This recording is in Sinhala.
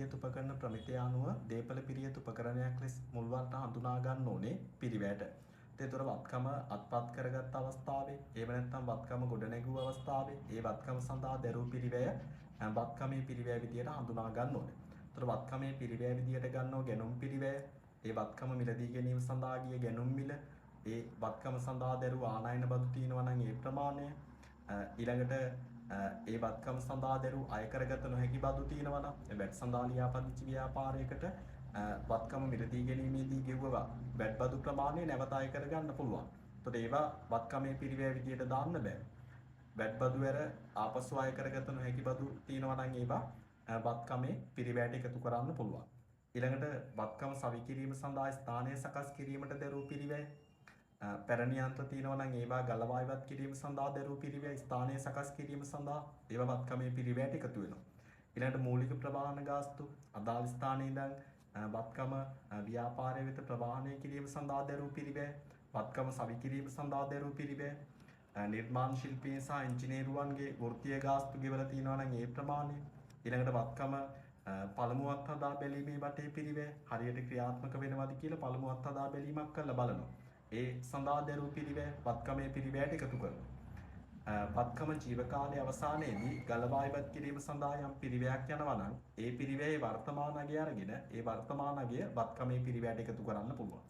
පිරියත උපකරණ ප්‍රමිතිය අනුව දේපළ පිරියත උපකරණයක් ලෙස මුල්වරට හඳුනා ගන්න ඕනේ පිරිවැයට. ඒතර වත්කම අත්පත් කරගත් අවස්ථාවේ, එහෙම නැත්නම් වත්කම ගොඩනැගුව අවස්ථාවේ ඒ වත්කම සඳහා දැරූ පිරිවැය වත්කමේ පිරිවැය විදියට හඳුනා ගන්න ඕනේ. ඒතර වත්කමේ පිරිවැය විදියට ගන්නව ගැනුම් පිරිවැය, ඒ වත්කම මිලදී ගැනීම සඳහා ගිය ගැනුම් මිල, ඒ වත්කම සඳහා දැරූ ආනයන බදු තියෙනවා නම් ඒ ප්‍රමාණය, ඊළඟට ඒ වත්කම සඳහා දැරූ අය කරගත නොහැකි බදු තියෙනවා නම්, ඒ වැට් සඳහා ලියාපදිංචි ව්‍යාපාරයකට වත්කම මිලදී ගැනීමේදී ගෙව්ව වැට් බදු ප්‍රමාණය නැවත අය කරගන්න පුළුවන්. එතකොට ඒවා වත්කමේ පිරිවැය විදියට දාන්න බෑ. වැට් බදු ඇර ආපසු අය කරගත නොහැකි බදු තියෙනවා නම් ඒවා වත්කමේ පිරිවැයට එකතු කරන්න පුළුවන්. ඊළඟට වත්කම සවි කිරීම සඳහා ස්ථානය සකස් කිරීමට දැරූ පිරිවැය, පැරණි යන්ත්‍ර තියෙනවා නම් ඒවා ගලවා ඉවත් කිරීම සඳහා දැරූ පිරිවැය, ස්ථානය සකස් කිරීම සඳහා ඒවා වත්කමේ පිරිවැයට එකතු වෙනවා. ඊළඟට මූලික ප්‍රවාහන ගාස්තු, අදාළ ස්ථානයේ ඉඳන් වත්කම ව්‍යාපාරය වෙත ප්‍රවාහනය කිරීම සඳහා දැරූ පිරිවැය, වත්කම සවි කිරීම සඳහා දැරූ පිරිවැය, නිර්මාණ ශිල්පීන් සහ ඉංජිනේරුවන්ගේ වෘත්තීය ගාස්තු ගෙවලා තියෙනවා නම් ඒ ප්‍රමාණය, ඊළඟට වත්කම පළමුවත් හදා බැලීමේ වටේ පිරිවැය හරියට ක්‍රියාත්මක වෙනවද කියලා පළමුවත් හදා බැලීමක් කරලා බලනවා. ඒ සඳහා දැරූ පිරිවැය වත්කමේ පිරිවැයට එකතු කරනවා. වත්කම ජීව කාලයේ අවසානයේදී ගලවා ඉවත් කිරීම සඳහා යම් පිරිවැයක් යනවා නම් ඒ පිරිවැයේ වර්තමාන අගය අරගෙන ඒ වර්තමාන අගය වත්කමේ පිරිවැයට එකතු කරන්න පුළුවන්.